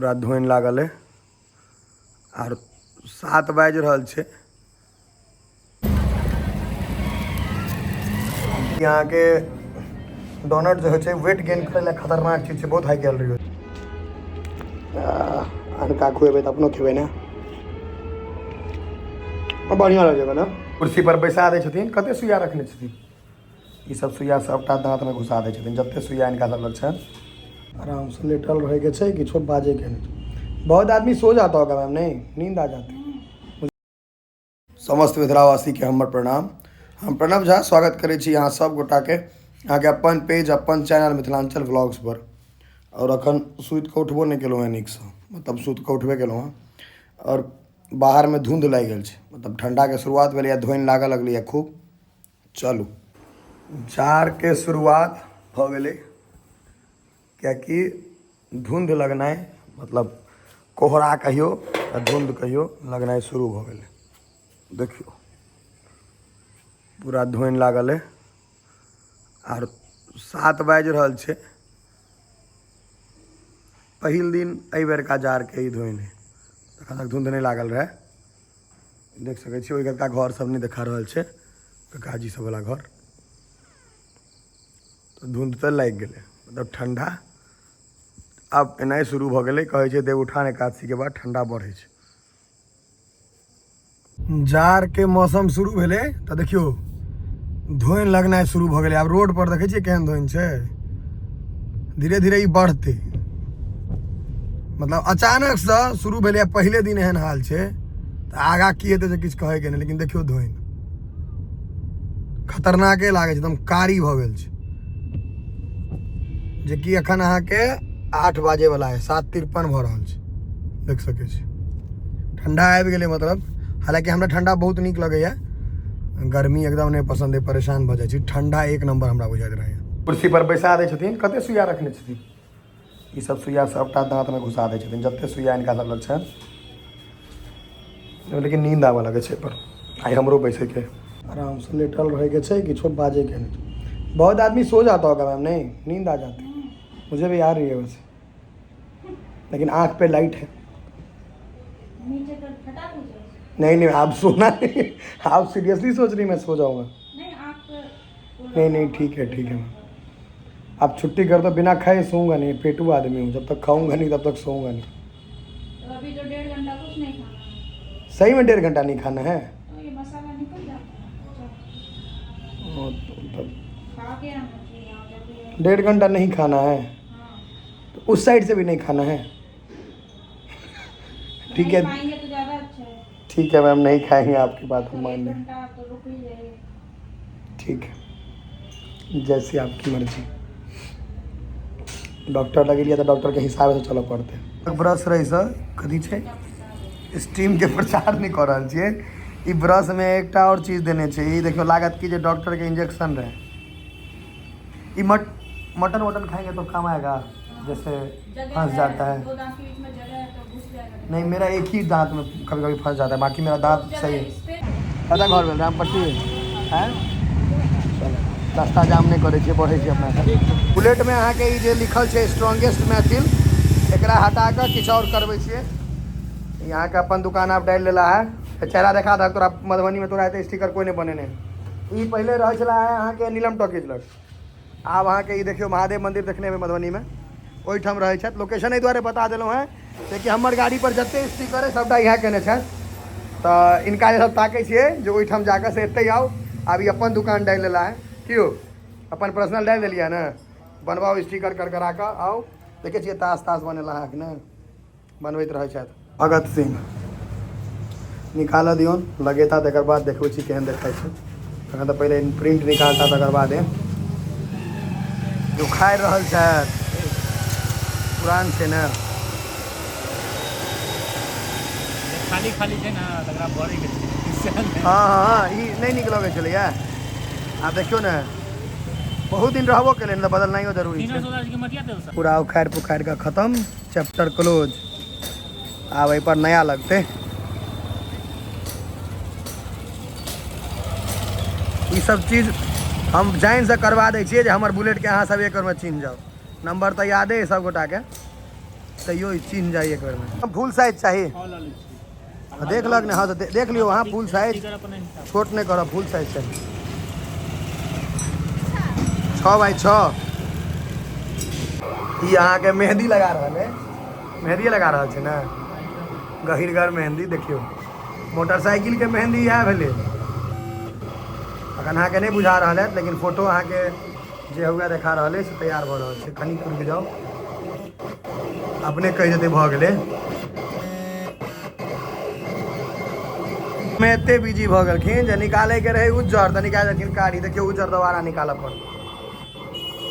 पूरा धुनि लागल अइ आर 7 बाजि रहल छै। अहाँके डोनट जे होइ छै वेट गेन करै लए खतरनाक चीज छै, बहुत हाई कैलोरी होइ छै। अनका खुएबै तऽ अपनो खेबै ने, बढ़िआँ लगै छै ने। कुर्सी पर बैसा दै छथिन, कते सुइया रखने छथिन, ई सब सुइया सबटा दाँतमे घुसा दै छथिन, जते सुइया हिनका सब लग छनि। आरामसँ लेटल रहैके छै, किछो बाजैके नहि। बहुत आदमी सो जाता होगा मैम, नहीं नींद आ जाती। समस्त मिथिलावासीके हमर प्रणाम। हम प्रणव झा स्वागत करै छी अहाँ सब गोटाके अहाँके अपन पेज अपन चैनल मिथिलाञ्चल व्लॉग्स पर। आओर अखन सुति कऽ उठबो नहि केलहुँ हेँ नीकसँ, मतलब सुति कऽ उठबे केलहुँ हेँ आओर बाहरमे धुंध लागि गेल छै, मतलब ठण्डाके शुरुआत भेलैए, धुनि लागऽ लगलैए खूब। चलू जाड़के शुरुआत भऽ गेलै, किएकि धुंध लगनाइ मतलब कोहरा कहियौ आ धुंध कहियौ लगनाइ शुरू भऽ गेलै। देखियौ पूरा धुनि लागल अइ आर 7 बाजि रहल छै। पहिल दिन एहि बेरका जाड़के ई धुनि अइ, एखन तक धुंध नहि लागल रहै। देख सकै छी ओहि कतका घर सब नहि देखा रहल छै, काकाजी सब वाला घर। तऽ धुंध तऽ लागि गेलै, मतलब ठंडा आब एनाइ शुरू भऽ गेलै। कहै छै देवउठान एकादशी के बाद ठंडा बढ़ै छै। जाड़ के मौसम शुरू भेलै तऽ देखियौ धुनि लगनाइ शुरू भऽ गेलै। आब रोड पर देखै छियै केहन धुनि छै, धीरे धीरे ई बढ़तै। मतलब अचानक से शुरू भेलै, पहिले दिन एहन हाल छै तऽ आगाँ की हेतै से किछु कहैके नहि। लेकिन देखियौ धुनि खतरनाके लागै छै, एकदम कारी भऽ गेल छै। जेकि एखन अहाँके 8 बाजेवला है, 7:53 भऽ रहल छै। देख सकै छी ठंडा आबि गेलै। मतलब हालाँकि हमरा ठंडा बहुत नीक लगैए, गर्मी एकदम नहि पसन्द अइ, परेशान भऽ जाइ छी। ठंडा एक नंबर हमरा बुझाइत रहैए। कुर्सी पर बैसा दै छथिन, कते सुइया रखने छथिन, ई सब सुइया सबटा दाँतमे घुसा दै छथिन, जते सुइया हिनका सब लग छनि। लेकिन नींद आबऽ लगै छै पर आइ हमरो बैसैके आरामसँ लेटल रहैके छै, किछो बाजैके नहि। बहुत आदमी सो जाता होगा मैम, नहीं नींद आ जाती, मुझे भी आ रही है वैसे, लेकिन आँख पे लाइट है। नहीं नहीं आप सोना नहीं, आप सीरियसली सोच रही मैं सो जाऊंगा? नहीं नहीं ठीक है ठीक है मैम, आप छुट्टी कर दो, बिना खाए सोऊंगा नहीं, पेटू आदमी हूँ, जब तक खाऊंगा नहीं तब तक सोऊंगा नहीं। तो अभी तो 1.5 घंटा कुछ नहीं खाना है। सही में 1.5 घंटा नहीं खाना है? तो ये मसाला निकल जाता है। ओ, तो तब खा के आना चाहिए यहाँ जब भी है। 1.5 घंटा नहीं खाना है? हाँ। तो उस साइड से भी नहीं खाना है? ठीक है। नहीं खाएंगे तो ज़्यादा अच्छा है। ठीक है मैम, नहीं खाएंगे, आपकी बात हम तो मान एक लें। घंटा तो रुक ही जाइए। ठीक है, जैसी आपकी मर्जी। डॉक्टर लग गेलियै तऽ डॉक्टर के हिसाब से चलऽ पड़तै। ब्रश रहै सर कथी छै, स्टीम के प्रचार नहि कऽ रहल छियै। ई ब्रश में एकटा और चीज देने छै, ई देखियौ लागत कि जे डॉक्टर के इंजेक्शन रहै। ई मटन वटन खाएंगे तो काम आएगा, जैसे फंस जाता है। दो दांत के बीच में जगह है तो घुस जाएगा। नहीं, मेरा एक ही दांत में कभी कभी फंस जाता है, बाकी मेरा दांत जगह सही है। इस पे कतऽ घर भेल रामपट्टी है? चलो रास्ता जाम नहि करै छियै, बढ़ै छियै अपना सब। बुलेटमे अहाँके ई जे लिखल छै स्ट्रॉन्गेस्ट मैथिल, एकरा हटा कऽ किछु आओर करबै छियै। अहाँके अपन दुकान आब डालि लेला है, तऽ चेहरा देखा दहक तोरा। मधुबनीमे तोरा एते स्टिकर कोइ नहि बनेने। ई पहिले रहै छलै है अहाँके नीलम टॉकीज लग, आब अहाँके ई देखियौ महादेव मन्दिर देखने हेबै मधुबनीमे, ओहिठाम रहै छथि। लोकेशन एहि दुआरे बता देलहुँ हेँ कियाकि हमर गाड़ीपर जते स्टिकर अइ सबटा इएह केने छथि, तऽ इनका जे सब ताकै छियै जे ओहिठाम जाकऽ से एतहि आउ। आब ई अपन दुकान डालि लेला है, की यौ अपन पर्सनल डालि देलियै ने, बनबाउ स्टिकर कर करा कऽ आउ। देखै छियै तास तास बनेला है ने, बनबैत रहै छथि। भगत सिंह निकालऽ दियौन, लगेता तकर बाद देखबै छी केहन देखाइ छै। तखन तऽ पहिले प्रिंट निकालता तकर बादे। उखाड़ि रहल छथि, पुरान छै ने। खाली खाली छै ने, तकरा भरै के छै। हँ हँ हँ, ई नहि नीक लगै छलैया। आब देखियौ ने बहुत दिन रहबो केलै ने, तऽ बदलनाइयो जरूरी छै। पूरा उखाड़ि पुखाड़ि कऽ खतम, चैप्टर क्लोज। आब एहि पर नया लगतै। ई सब चीज हम जानि से करवा दै छियै जे हमर बुलेटके अहाँ सब एक बेरमे चिन्ह जाउ। नंबर तऽ यादे अइ सब गोटाके। तैयो ई चिन्ह जाइ एक बेरमे। फुल साइज चाही, देख लग ने। हाँ तऽ देख लियौ अहाँ फुल साइज, छोट नहि करब, फुल साइज चाही। 6 बाई 6। ई अहाँके मेहंदी लगा रहल है, मेहंदी लगा रहल छै ने, गहिरगर मेहंदी। देखियौ मोटरसाइकिल के मेहंदी इएह भेलै। अखन अहाँके नहि बुझा रहल है, लेकिन फोटो अहाँके जे हुए देखा रहल है से तैयार भऽ रहल छै। कनि रुकि जाउ, अपने कहि देतै भऽ गेलै। मे एते बिजी भऽ गेलखिन जे निकालैके रहै उज्जर तऽ निकालि देलखिन कारी। देखियौ उज्जर दोबारा निकालऽ पड़लै,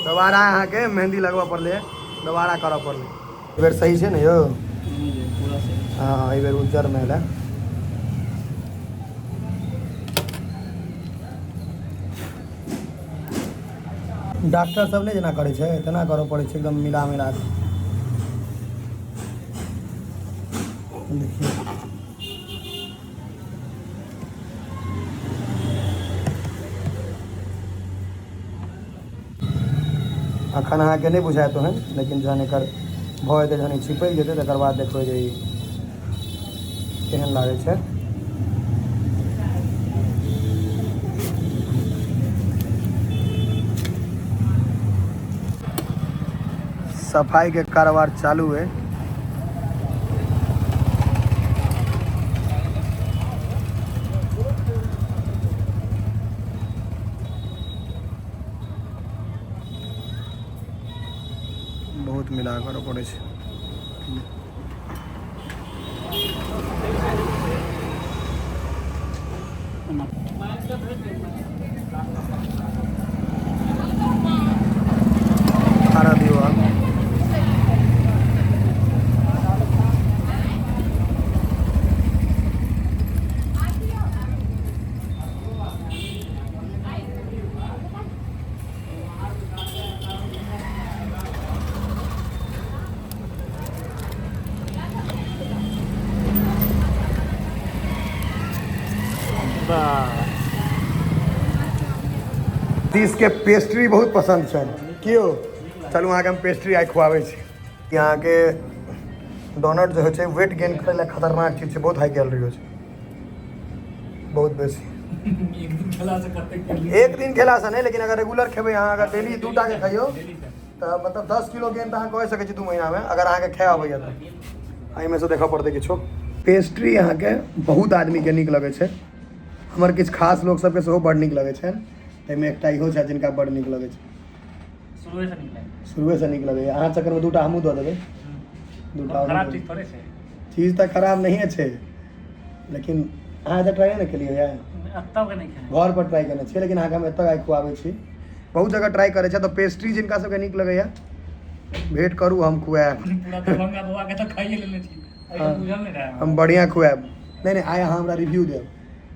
दोबारा अहाँके मेहंदी लगबऽ पड़लै, दोबारा करऽ पड़लै। एहि बेर सही छै ने यौ? हँ, एहि बेर उज्जरमे एलै। डॉक्टर सब नहि जेना करै छै तेना करऽ पड़ै छै, एकदम मिला मिला कऽ। देखियौ अखन अहाँके नहि बुझायत ओहन, लेकिन जहन एकर भऽ जेतै, जहन ई चिपकि जेतै, तकर बाद देखबै जे ई केहन लागै छै। सफाई के कारोबार चालू है। बहुत मिला करऽ पड़ै छै। आरा दियौ आब। के पेस्ट्री बहुत पसंद छनि क्यों? चलू अहाँके हम पेस्ट्री आइ खुआबै छी। अहाँके डोनट जे होइ छै वेट गेन करै लए खतरनाक चीज छै, बहुत हाई कैलोरी होइ छै, बहुत बेसी। एक दिन खेलासँ नहि, लेकिन अगर रेगुलर खेबै अहाँ, अगर डेली 2 टा के खइयौ तऽ मतलब 10 किलो गेन तऽ अहाँ कऽ सकै छी 2 महीनामे, अगर अहाँके खाय अबैए तऽ। एहिमे सँ देखऽ पड़तै किछो। पेस्ट्री अहाँके बहुत आदमीके नीक लगै छै, हमर किछु खास लोक सबके सेहो बड़ नीक लगै छनि, ताहिमे एकटा इहो छथि जिनका बड़ नीक लगै छै। शुरुएसँ नीक लगैए। अहाँ चक्करमे 2 टा हमहूँ दऽ देबै, 2 टा। खराब चीज थोड़े छै, चीज तऽ खराब नहिए छै, लेकिन अहाँ एतऽ ट्राई नहि केलियै यऽ? घर पर ट्राई केने छियै, लेकिन अहाँके हम एतऽ आइ खुआबै छी। बहुत जगह ट्राई करै छै। तऽ पेस्ट्री जिनका सबके नीक लगैए भेंट करू, हम खुआएब। हम बढ़िआँ खुआएब। नहि नहि, आइ अहाँ हमरा रिव्यू देब,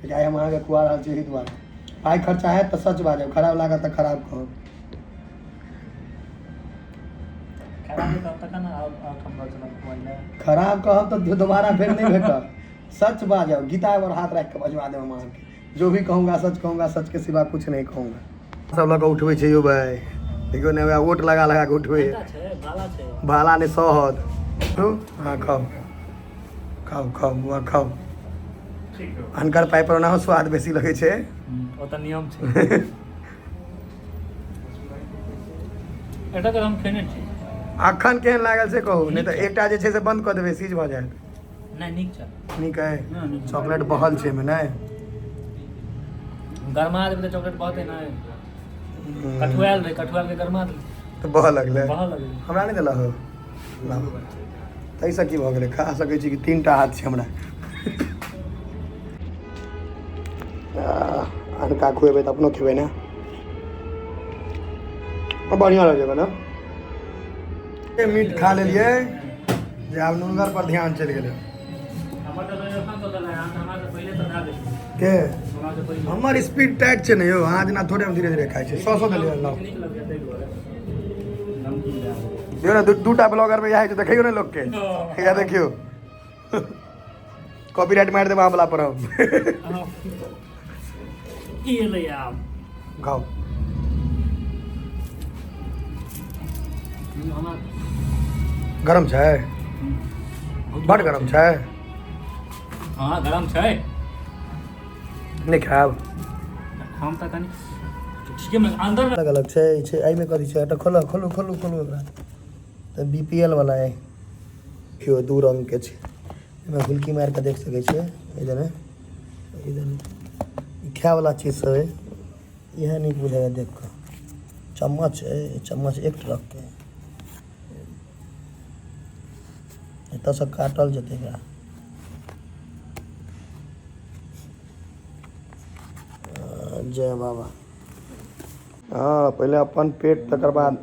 लेकिन आइ हम अहाँके खुआ रहल छी एहि दुआरे। पाइ खर्चा हैत तऽ सच बाजब, खराब लागत तऽ खराब कहब। खराब कहब तऽ दोबारा फेर नहि भेटत। सच बाजब, गीता पर हाथ राखि कऽ बजवा देब हम अहाँके। जो भी कहूँगा सच कहूँगा, सच के सिवा कुछ नहीं कहूँगा। सब लऽ कऽ उठबै छै यौ भाय, देखियौ ने, ओट लगा लगा कऽ उठबै। भाला नहि सहत। हँ खाउ खाउ खाउ बुआ खाउ। अनकर पाइ पर ओनाहो स्वाद बेसी लगै छै। ओतऽ नियम छै। एतऽ तऽ हम खेने छी। अखन केहन लागल से कहू, नहि तऽ एकटा जे छै से बंद कऽ देबै, सीज भऽ जायत। नहि, नीक छै। नीक है, चॉकलेट बहल छै एहिमे। नहि गरमा देबै तऽ चॉकलेट बहतै नहि। कठुआयल रहै, कठुआयल के गरमा देबै तऽ बहऽ लगलै, बहऽ लगलै। हमरा नहि देलक। ताहिसँ की भऽ गेलै, खा सकै छी कि 3 टा हाथ छै हमरा। अनका खुएबै तऽ अपनो खेबै ने, बढ़िआँ लगै ने। मीट खा लेलियै जे आब नुनगर पर ध्यान चलि गेलै। के हमर स्पीड टाइट छै ने यौ, अहाँ जेना थोड़े हम धीरे धीरे खाइ छी। 100 देलियै, लाउ दियौ ने। 2 टा ब्लॉगर में इएह छै, देखियौ ने लोकके, इएह देखियौ। कॉपीराइट मारि देब अहाँ वला पर हम। की एलै आब? खाउ। गरम छै। बड गरम छै। हँ, गरम छै। नहि खायब। हम तऽ कनि ठीके मे अंदर अलग अलग छै, ई छै, एहिमे कथी छै? एतऽ खोलो, खोलू, खोलू, खोलू एकरा। तऽ बीपीएल वाला है। देखियौ, दू रंग के छै। एहिमे हुलकी मारि कऽ देख सकै छियै। एहि दने, एहि दने ई खाय वाला चीज सब है। इएह नीक बुझाइया देख कऽ। चम्मच है, चम्मच एक ट्रक के। एतऽसँ काटल जेतै एकरा। जय बाबा। हँ, पहिले अपन पेट, तकर बाद।